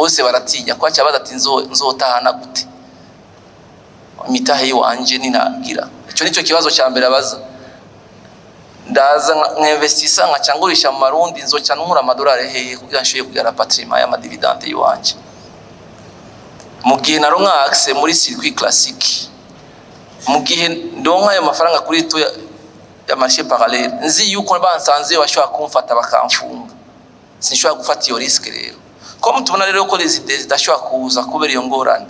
Bose baratinya ko aca ati nzotahana gute imitahe yiwanje ninagira. Ico nico kibazo cya mbere abaza. Ndaza nkinvestisa, nkaca ngurisha mu marundi, nzoca nkura amadolari hehe kugira nshoboye kugira rapatriement y'ama dividendes yiwanje, mu gihe naronka accès muri circuit classique, mu gihe ndonka ayo mafaranga kuri taux ya marché parallèle, nzi yuko bansanze bashobora kumfata bakamfunga? Sinshobora gufata iyo risque. Rero ko tubona rero ko les idées zidashobora kuza kubera iyo ngorane.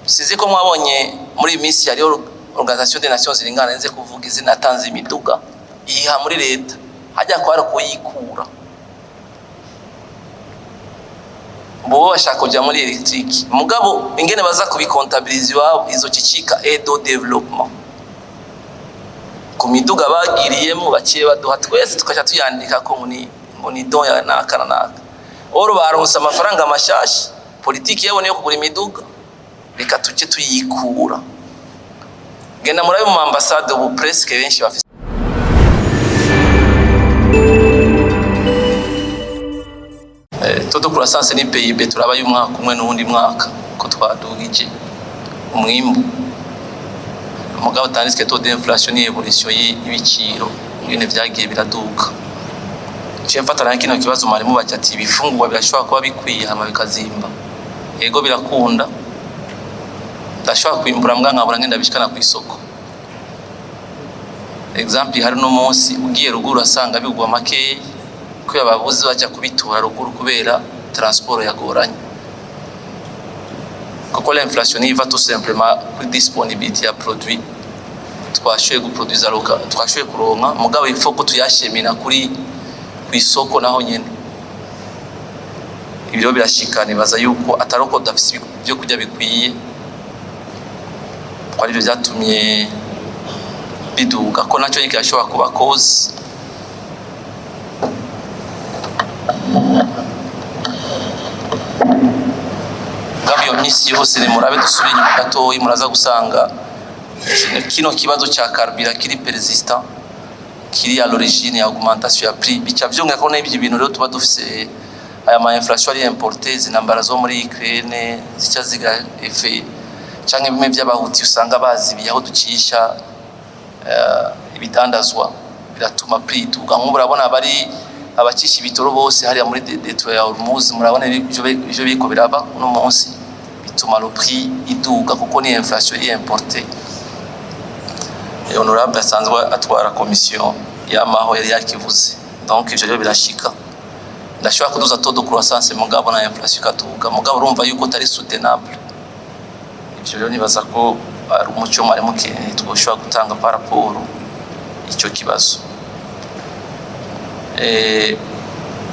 Sinzi ko mwabonye muri iyi minsi hariho Organisation des Nations Unies, nze kuvuga izina, yatanze imiduga iyiha muri leta, hajya kwara kuyikura bo bashaka kuja muri électrique. Mugabo ingene baza kubikontabiliza iwabo, izo cicika aide au développement ku miduga bagiriyemo, baciye baduha twese tukaca tuyandika ko ngo ni don ya naka na naka. Oro baronse amafaranga mashasha, politiki yabo niyo kugura imiduga, reka tuce tuyikura. Genda murabe mu ambasade, ubu presque benshi bafise. Taux de croissance ni PIB, turaba y'umwaka umwe n'uwundi mwaka ko twadugije umwimbu, mugabo tandis que taux d'inflation ni évolution y'ibiciro ingene vyagiye biraduka. Ciye mfatana na kino kibazo mwarimu baca ati ibifungurwa birashobora kuba bikwiye hama bikazimba. Yego, birakunda. Ndashobora kwimbura mbwa nkabura ngenda bishikana ku isoko. Exemple hari no munsi ugiye ruguru asanga bigwa makeyi kubera ababuzi bajya kubitura ruguru kubera transport yagoranye, kuko l'inflation iva tout simplement kuri disponibilité ya produit twashoboye guproduza local, twashoboye kuronka, mugabo il faut ko tuyashemina kuri ku isoko naho nyene ibiro birashika. Nibaza yuko atari uko tudafise ibyo kurya bikwiye, ko arivyo vyatumye biduga, ko nacyo nyine kirashobora kuba cause. Mugabo iyo minsi yose nimurabe, dusubire inyuma gatoyi, muraza gusanga kino kibazo ca carburant kiri persistant, kiri à l'origine ya augmentation ya prix. Bica vyongera ko n'ibyo bintu rero tuba dufise aya ma inflation ari importé, zinambara zo muri Ukraine zica ziga effet, canke bimwe vy'abahuti usanga bazibiye aho ducisha ibidandazwa, biratuma prix iduga. Nk'ubu urabona bari abacisha ibitoro bose hariya muri détroit ya Hormuz, murabona ivyo biriko biraba uno munsi, bituma le prix iduga kuko ni inflation iri importée. Honorable asanzwe atwara commission y'amaho yari yakivuze. Donc ivyo rero birashika, ndashobora kuduza taux de croissance mugabo na inflation ikaduga, mugabo urumva yuko atari soutenable. Ivyo rero nibaza ko ari umuco mwari mukeneye twoshobora gutanga par rapport ico kibazo.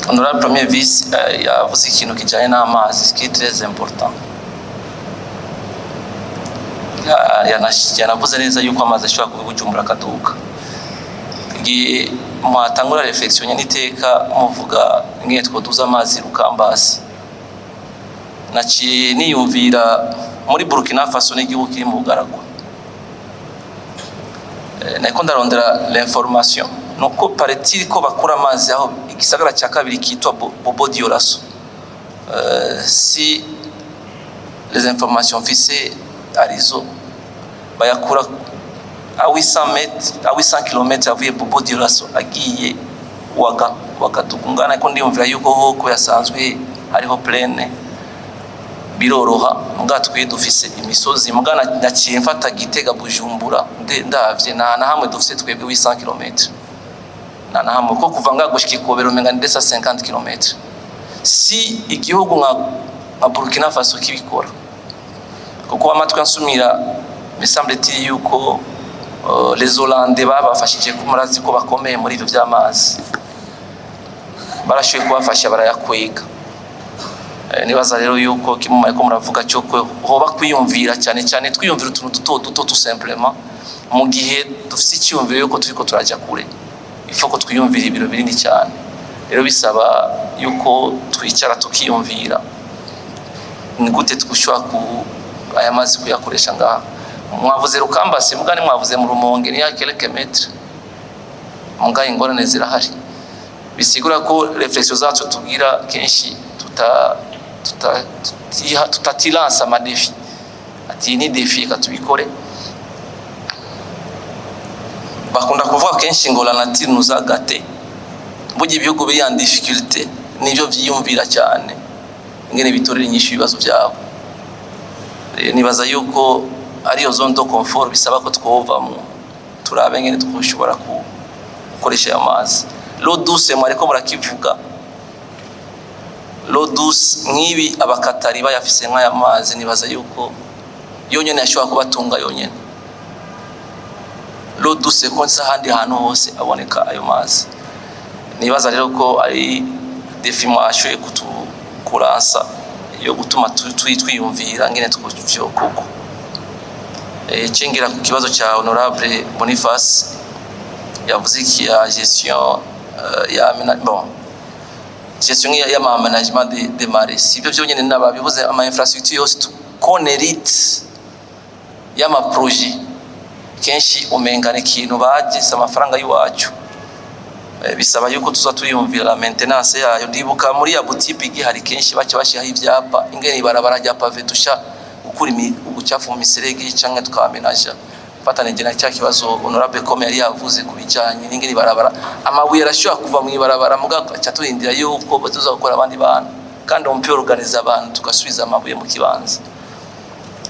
Honorable premier vice yavuze ikintu kijanye n'amazi, ce qui est très important. Yanavuze neza yuko amazi ashobora kuba Bujumbura akaduka. Igihe mwatangura réflexion n'iteka muvuga ingene twoduza amazi Rukambasi, naciye niyumvira muri Burkina Faso n'igihugu kiri mu bugaragwa. Nariko ndarondera l'information, nuko paraît-il ko bakura amazi aho igisagara cya kabiri kitwa Bobo Dioulasso. Si les informations mfise arizo, bayakura à 800 mètres, à 800 km avuye Bobo Dioulasso agiye Waga Wagadugu. Ngana ko ndiyumvira yuko ho ko yasanzwe hariho plaine biroroha, muga twe dufise imisozi. Muga naciye mfata Gitega, Bujumbura, ndavye nta na hamwe dufise twebwe 800 km, nta na hamwe, ko kuva ngaha gushika Ikobero umenga ni 250 km. Si igihugu nka Burkina Faso kibikora, kuko amatwi ansumira, me semble-t-il yuko les Hollandais babafashije, ko murazi ko bakomeye muri ivyo vy'amazi, barashoboye kubafasha barayakwega. Nibaza rero yuko kimwe ko muravuga cyo ko hoba kwiyumvira cyane cyane, twiyumvira utuntu duto duto tout simplement, mu gihe dufise icyiyumviro yuko turiko turajya kure, ifo ko twiyumvira ibiro binini cyane. Rero bisaba yuko twicara tukiyumvira ni gute twushobora ku aya mazi kuyakoresha ngaha. Mwavuze Rukambasi, mugani mwavuze mu Rumonge ni ya quelques mètres, muga ingorane zirahari. Bisigura ko réflexion zacu tugira kenshi tuta Tutatilansa ama défis, ati ni défi, reka tubikore. Bakunda kuvuga kenshi ngo "la nature nous a gâtés". Burya ibihugu biri en difficulté nivyo vyiyumvira cyane ingene bitorera inyishu ibibazo byabo. Nibaza yuko ariyo zone de confort bisaba ko twovamwo, turabe ngene twoshobora gukoresha ayo mazi. L'eau douce, mwariko murakivuga, l'eau douce nk'ibi abakatari bayafise nk'aya mazi, nibaza yuko yonyene yashobora kubatunga yonyene. L'eau douce ko nsi ahandi hantu hose aboneka ayo mazi. Nibaza rero ko ari défi mwashoboye kuransa yo gutuma twiyumvira ngene twovyokorwa. Cengera ku kibazo cya honorable Boniface, yavuze iki ya gestion ya bon, gestion ya ma management de marais. Si ibyo byonyine, n'ababivuze, ama infrastructure yose qu'on hérite y'ama projet, kenshi umenga ni ikintu bagize amafaranga y'iwacu. Bisaba yuko tuza turiyumvira la maintenance yayo. Ndibuka muri ya boutique igihari, kenshi baca bashyiraho ibyapa ingene ibarabara rya pavé dusha gukura ubucafu mu miserege canke tukamenaja. Fatanije na cya kibazo honorable Kome yari yavuze ku bijanye n'ingene ibarabara, amabuye arashobora kuva mu ibarabara, muga aca turindira yuko batuza gukora abandi bantu, kandi on peut organiser abantu tugasubiza amabuye mu kibanza.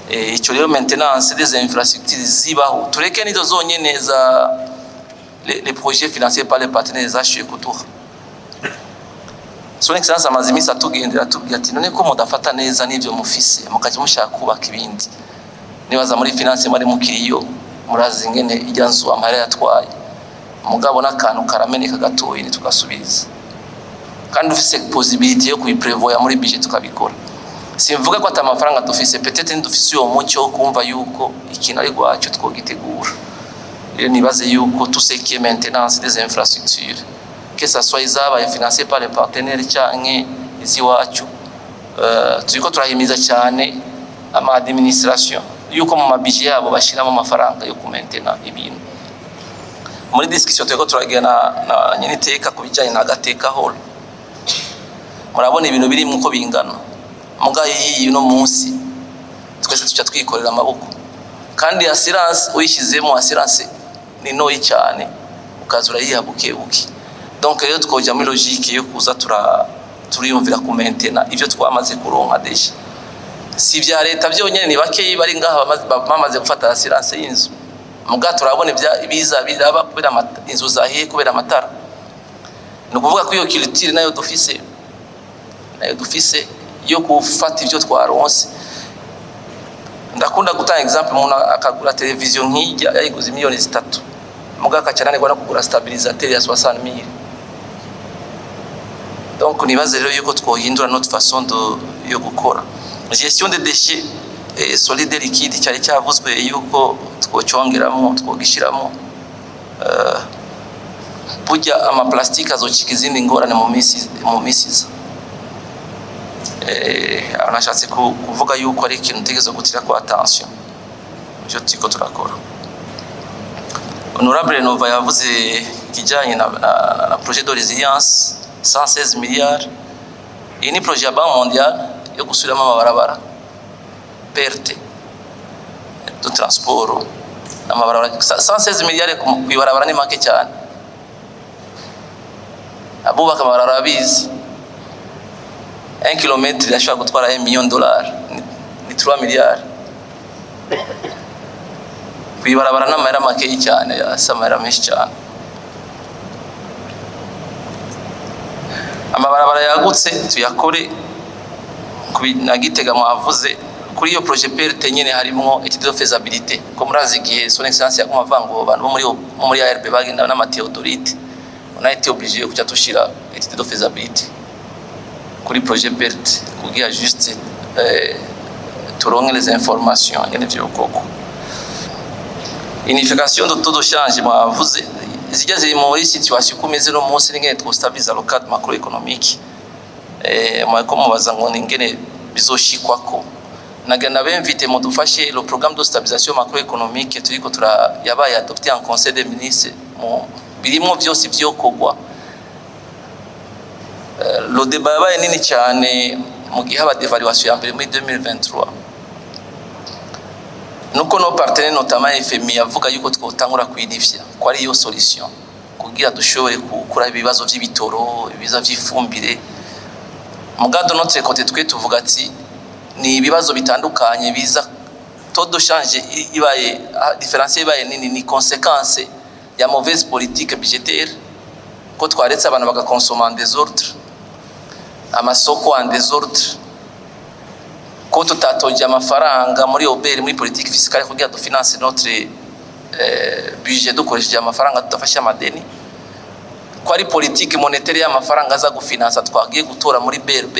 Ico rero, maintenance des infrastructures zibaho, tureke nizo zonyene za les projets financés par les partenaires zashoboye kuduha. Son Excellence amaze iminsi atugendera, atubwira ati: "None ko mudafata neza n'ivyo mufise, mukajya mushaka kubaka ibindi?" Nibaza muri finance muri mukiriyo, murazi ingene ijya nzu amahera yatwaye, mugabo n'akantu karameneka gatoyi ntitugasubiza, kandi ufise possibilité yo kubiprevoya muri budget tukabikora. Simvuga ko ata amafaranga dufise, peut-être ntidufise uwo mucyo wo kumva yuko ikintu ari rwacu twogitegura. Rero nibaze yuko tout ce qui est maintenance des infrastructures, que ça soit izabaye financé par les partenaires canke iz'iwacu, turiko turahimiza cyane ama administration yuko mu mabije yabo bashiramo amafaranga yo kumentena ibintu. Muri discussion turiko turagira na nyeniteka ku bijanye na Gateka Hall, murabona ibintu birimo uko bingana, muga iyi no munsi twese tuca twikorera amaboko, kandi assurance uyishizemo, assurance ni ntoyi cyane, ukaza urayiha buke buke. Donc rero twoja muri logique yo kuza turiyumvira ku maintena ivyo twamaze kuronka déjà. Si ibya leta byonyine, ni bakeyi bari ngaha bamaze gufata assurance y'inzu, muga turabona ibiza biraba kubera inzu zahiye kubera amatara. Ni ukuvuga ko iyo culture nayo dufise yo gufata ibyo twaronse. Ndakunda gutanga exemple: umuntu akagura televiziyo nk'ijya yayiguze miliyoni 3, muga akacananirwa no kugura stabilisateur ya 60 000. Donc nibaze rero yuko twohindura notre façon yo gukora gestion des déchets solides, liquide. Cyari cyavuzwe yuko twocongeramo, twogishyiramo. Burya ama plastique azocika izindi ngorane mu minsi iza. Nashatse kuvuga yuko ari ikintu utegerezwa gutira ko attention ivyo turiko turakora. Honorable Nova yavuze ikijyanye na projet de résilience, 116 milliards. Iyi ni projet ya Banque mondiale yo gusubiramo amabarabara, perte de transport amabarabara. 116 milliards ku ibarabara ni make cyane. Abubaka amabarabara babizi, 1 km irashobora gutwara 1 million dollar, ni 3 milliards. Ku ibarabara n'amahera makeyi cyane, asa amahera menshi cyane. Amabarabara yagutse tuyakore. Na Gitega mwavuze kuri iyo projet PRT nyene, harimwo étude de faisabilité, ko murazi igihe Son Excellence yaguma avuga ngo abantu bo muri ARB bagenda n'ama théodolite, on a été obligé kuca tushira étude de faisabilité kuri projet PRT kugira juste turonke les informations nyene vy'ukoko. Unification de taux de change mwavuze, zijya ziri muri situation uko imeze no munsi, n'ingene twostabiliza le cadre macroéconomique. Mwariko mubaza ngo ningene bizoshikwako. Nagenda bemvite mudufashe, le programme de stabilisation macroéconomique turiko tura yabaye adopté en conseil des ministres, mu birimo vyose vyokorwa. Le débat yabaye nini cyane Mu gihe haba dévaluation ya mbere muri 2023, nuko nos partenaires, notamment FMI, yavuga yuko twotangura kwinivya ko ari yo solution kugira dushobore gukura ibibazo vy'ibitoro, ibibazo vy'ifumbire. Muga de notre côté, twe tuvuga ati ni ibibazo bitandukanye biza. Taux de change ibaye différentiel ibaye nini, ni conséquence ya mauvaise politique budgétaire, ko twaretse abantu bagakonsoma en désordre, amasoko en désordre, ko tutatoje amafaranga muri OBR, muri politique fiscale, kugira dufinance notre budget dukoresheje amafaranga tudafashe amadeni, ko ari politique monétaire y'amafaranga aza gufinansa twagiye gutora muri BRB,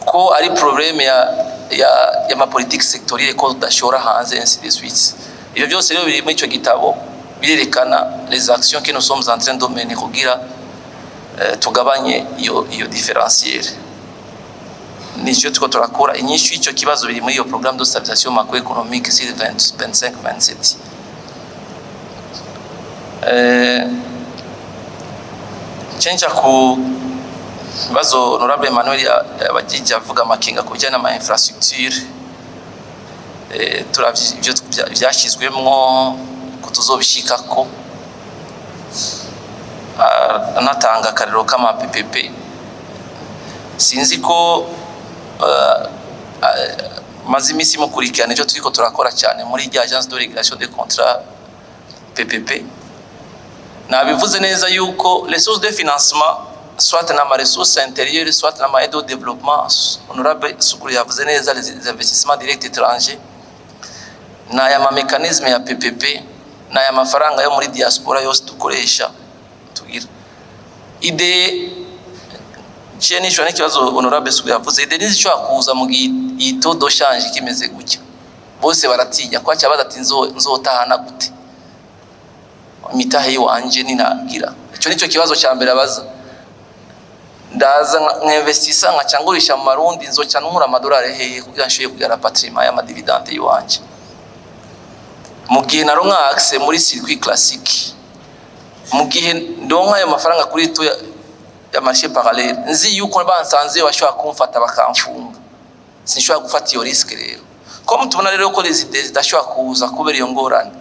ko ari problème ya ma politique sectorielle, ko tudashora hanze, ainsi de suite. Ibyo byose rero biri muri icyo gitabo, birerekana les actions que nous sommes en train de mener kugira tugabanye iyo différentiel. Nicyo turiko turakora. Inyishu y'icyo kibazo biri muri iyo programme de stabilisation macroéconomique sur 20, 25 27. Cenja ku bibazo honorable Emmanuel yabagije, avuga amakenga ku bijyanye n'ama infrastructure. Turavye ivyo vyashyizwemwo ko tuzobishikako. Anatanga akarero k'ama PPP. Sinzi ko maze iminsi mukurikirana ivyo turiko turakora cyane muri rya agence de régulation des contrats PPP. Nabivuze neza yuko les sources de financement, soit n'ama ressources intérieures, soit n'ama aide au développement. Honorable Sukuru yavuze neza les investissements directs étrangers, n'aya ma mécanisme ya PPP, n'aya mafaranga yo muri diaspora yose dukoresha. Tugira IDE ciye nishura n'ikibazo honorable Sukuru yavuze. IDE ntizishobora kuza mu gihe iyi taux de change kimeze gutya. Bose baratinya ko aca ati nzotahana gute imitahe yiwanje ninagira. Icyo nicyo kibazo cya mbere abaza: ndaza nkinvestisa, nkaca ngurisha mu marundi, nzoca nkura amadolari hehe kugira nshobore kugira rapatriement y'ama dividendes yiwanje, mu gihe naronka accès muri circuit classique, mu gihe ndonka ayo mafaranga kuri taux ya marché parallèle, nzi yuko bansanze bashobora kumfata bakamfunga? Sinshobora gufata iyo risque. Rero comme tubona rero ko les idées zidashobora kuza kubera iyo ngorane,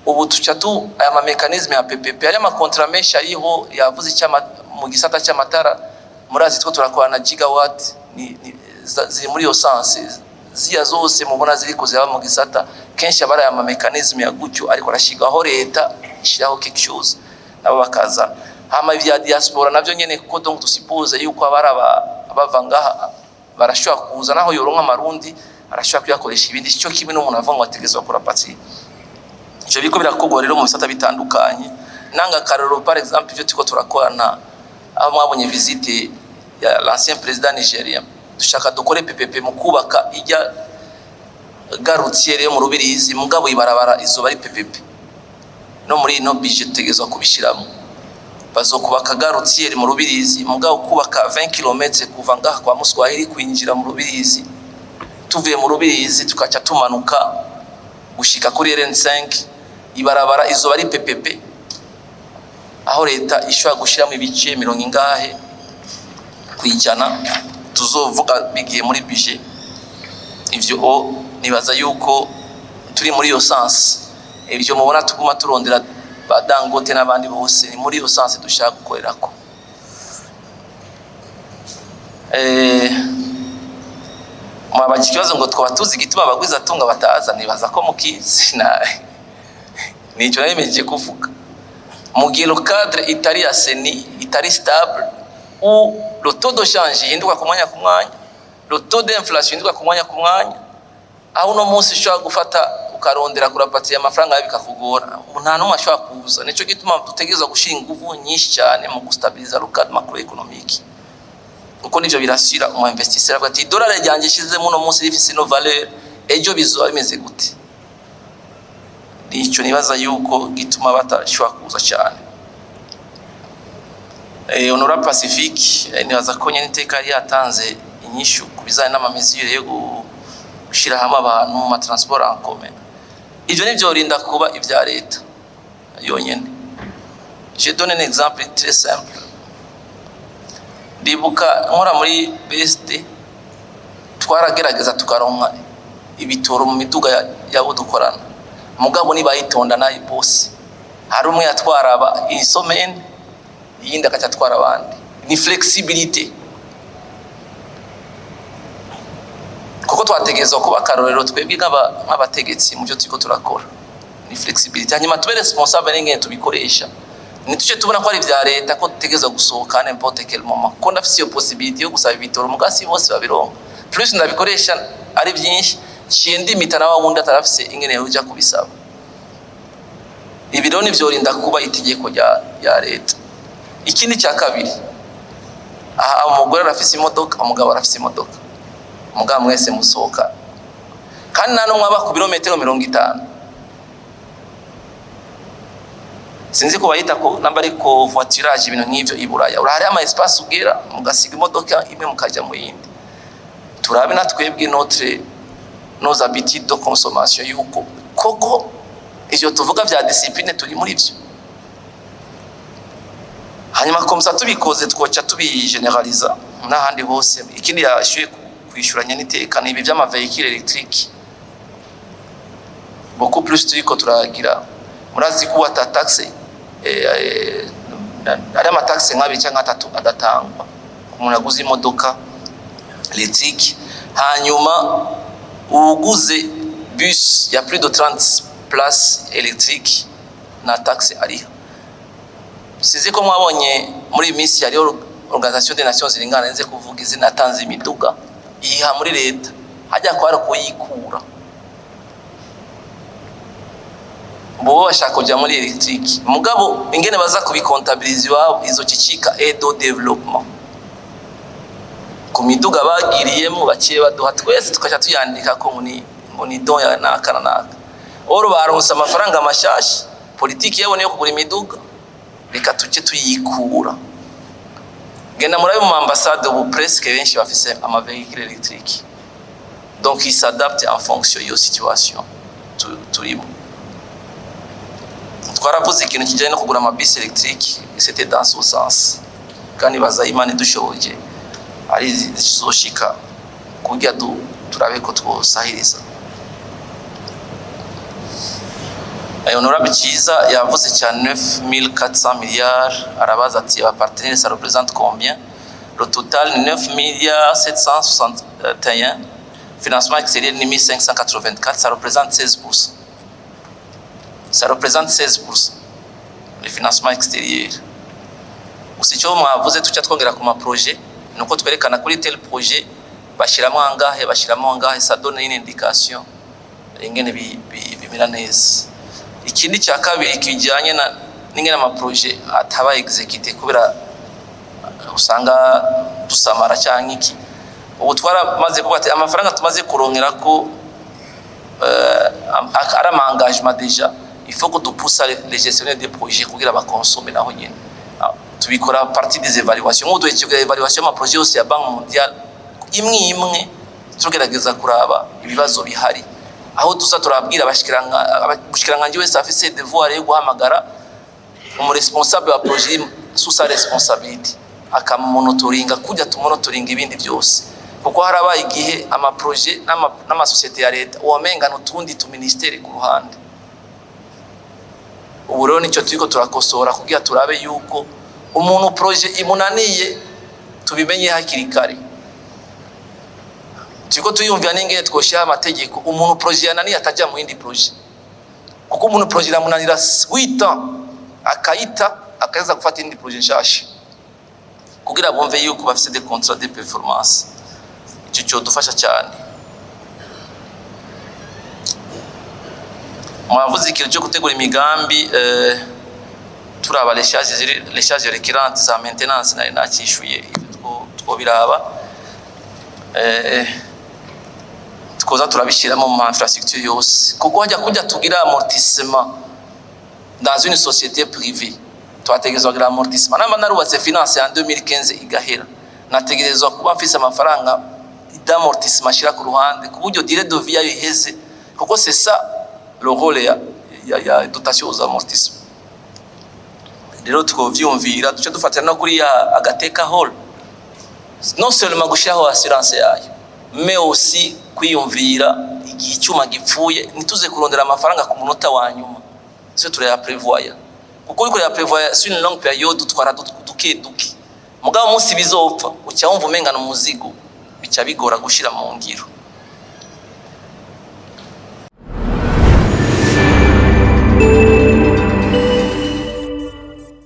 ubu tuca tu aya ma mécanisme ya PPP. Ari ama contrat menshi ariho yavuze icyama mu gisata cy'amatara. Murazi two turakorana na gigawatt ni ziri muri iyo sens. Ziya zose mubona ziriko ziraba mu gisata, kenshi aba ari aya ma mécanisme ya gutyo, ariko arashyirwaho, leta ishyiraho quelque chose, nabo bakazana. Hama ibya diaspora navyo nyene, kuko donc dusuppose yuko abari abava ngaha barashobora kuza, naho yoronka amarundi arashobora kuyakoresha ibindi, cyo kimwe n'umuntu avuga ngo ategerezwa kurapatrier. Ivyo biriko birakorwa rero mu bisata bitandukanye. Nanga akarorero, par exemple, ivyo turiko turakorana, aho mwabonye visite ya l'ancien président nigérien, dushaka dukore PPP mu kubaka ijya gare routière yo mu Rubirizi, mugabo ibarabara izoba ari PPP. No muri ino budget tutegerezwa kubishiramo. Bazokubaka gare routière mu Rubirizi, mugabo kubaka 20 km kuva ngaha kwa Muswahili kwinjira mu Rubirizi, tuvuye mu Rubirizi tukaca tumanuka gushika kuri RN5, ibarabara izoba ari PPP, aho leta ishobora gushiramo ibice mirongo ingahe kwijana, tuzovuga bigiye muri budget. Ivyo o nibaza yuko turi muri iyo sens. Ibyo mubona tuguma turondera ba Dangote n'abandi bose, ni muri iyo sens dushaka gukorerako. Mwabaje ikibazo ngo twaba tuzi igituma abagwizatunga bataza. Nibaza ko mukizi na nico nayemeje kuvuga: mu gihe le cadre itari assaini, itari stable, où le taux de change ihinduka ku mwanya ku mwanya, le taux d'inflation ihinduka ku mwanya ku mwanya, aho uno munsi ushobora gufata ukarondera kurapatira amafaranga yawe bikakugora, nta n'umwe ashobora kuza. Nico gituma dutegerezwa gushyira ingufu nyinshi cyane mu gustabiliza le cadre macroéconomique, kuko nivyo birashyira umu investisseur avuga ati: "Idolari ryanjye ishizemo uno munsi rifise ino valeur, ejo bizoba bimeze gute?" Nico nibaza yuko gituma batashobora kuza cyane. Honorable Pacifique, nibaza ko nyene iteka yari yatanze inyishu ku bijanye n'ama mesures yo gushira hamwe abantu mu ma transport en commun. Ivyo nivyo kuba ivya leta yonyene. Je donne un exemple très simple. Ndibuka nkora muri BSD, twaragerageza tukaronka ibitoro mu miduga yabo dukorana, mugabo nibayitonda nayo bose. Hari umwe yatwara aba isomene, iyindi akaca atwara abandi. Ni flexibilité, kuko twategerezwa kuba akarorero twebwe nk'abategetsi mu byo turiko turakora. Ni flexibilité, hanyuma tube responsable n'ingene tubikoresha. Ntituce tubona ko ari ivya leta, ko dutegerezwa gusohoka n'importe quel moment, ko ndafise iyo possibilité yo gusaba ibitoro, muga si bose babironka. Plus ndabikoresha ari byinshi, ciye ndimita na wa wundi atarafise ingene yoja kubisaba. Ibi rero nivyorinda kuba itegeko rya leta. Ikindi cya kabiri, aha umugore arafise imodoka, umugabo arafise imodoka, mugabo mwese musohoka, kandi nta n'umwe aba ku birometero 50. Sinzi ko bayita ko namba, ariko voiturage, ibintu nk'ivyo i Buraya urahari ama espace ugera mugasiga imodoka imwe mukaja mu yindi. Turabe na twebwe nos habitudes de consommation, yuko koko ivyo tuvuga vya discipline turi muri vyo. Hanyuma comme ça tubikoze, twoca tubigeneraliza n'ahandi hose. Ikindi yashyuye kwishyuranya n'iteka ni ibi vy'ama véhicule électrique, beaucoup plus turiko turagira. Murazi ko ata taxe, ari ama taxe nk'abiri cyangwa atatu adatangwa ku muntu aguze imodoka électrique. Hanyuma uguze bus ya plus de 30 places électrique, na taxe ariha. Sizi ko mwabonye muri iyi minsi hariho Organisation des Nations Unies, nze kuvuga izina, atanze imiduga iyiha muri leta, hajya kwara kuyikura bo bashaka kuja muri électrique. Mugabo ingene baza kubikontabiliza iwabo, izo cicika aide au développement ku miduga bagiriyemo, baciye baduha twese, tukaca tuyandika ko ngo ni don ya naka na naka. Oro baronse amafaranga mashasha, politiki yabo niyo kugura imiduga, reka tuce tuyikura. Genda murabe mu ambasade, ubu presque benshi bafise ama véhicule électrique. Donc ils s'adaptent en fonction y'iyo situation turimo. Twaravuze ikintu kijyanye no kugura amabisi électrique, c'était dans ce sens. Kandi baza Imana idushoboje ari zizoshika kugira turabe ko twosahiriza. Honorable Cyiza yavuze cyane 9400 milliards, arabaza ati: "Aba partenaires, ça représente combien?" Le total ni 9 milliards 761, financement extérieur ni 1584, ça représente 16%. Ça représente 16%, le financement extérieur. Gusa icyo mwavuze tuca twongera ku ma projet, nuko twerekana kuri tel projet bashyiramo angahe, bashyiramo angahe, ça donne une indication ingene bimera neza. Ikindi cya kabiri kijyanye na n'ingene ama projet ataba exécuté kubera usanga dusamara cyangwa iki, ubu twaramaze kuvuga ati amafaranga tumaze kurongera ko ari ama engagement déjà, il faut que dupusa les gestionnaires des projets kugira bakonsome naho nyene. Tubikora à partir des évaluations. Nk'ubu duhejeje kugira évaluation y'ama projet yose ya Banque mondiale, imwe imwe, tugerageza kuraba ibibazo bihari, aho tuza turabwira abashikiranganji wese afise devoir yo guhamagara umuresponsable wa projet sous sa responsabilité, akamonitoringa kujya tumonitoringa ibindi byose. Kuko harabaye igihe ama projet n'amasosiyete ya leta wamenga n'utundi tuministeri ku ruhande. Ubu rero nicyo turiko turakosora, kugira turabe yuko umuntu projet imunaniye tubimenye hakiri kare. Turiko tuyumvira n'ingene twoshiraho amategeko, umuntu projet yananiye atajya mu yindi projet, kuko umuntu projet iramunanira 8 ans, akayita, akaza gufata indi projet nshasha, kugira bumve yuko bafise des contrats de performance. Icyo cyodufasha cyane. Mwavuze ikintu cyo gutegura imigambi, turaba les charges ziri, les charges récurrentes za maintenance, nari nakishuye. Ibyo twobiraba, twoza turabishyiramo mu infrastructure yose, kuko hajya kujya tugira amortissement dans une société privée, twategerezwa kugira amortissement. Namba narubatse finance en 2015 igahera, nategerezwa kuba mfise amafaranga d'amortissement ashira ku ruhande, ku buryo durée de vie yayo iheze, kuko c'est ça le rôle ya dotation aux amortissements. Rero twovyumvira, duce dufatira no kuri ya agateka hall. Non seulement gushyiraho assurance yayo, mais aussi kwiyumvira igihe icyuma gipfuye, ntituze kurondera amafaranga ku munota wa nyuma, sio turayaprevoya, kuko uriko urayaprevoya sur une longue période utwara duke duke. Mugabo umunsi bizopfa, uca wumva umengana umuzigo, bica bigora gushira mu ngiro.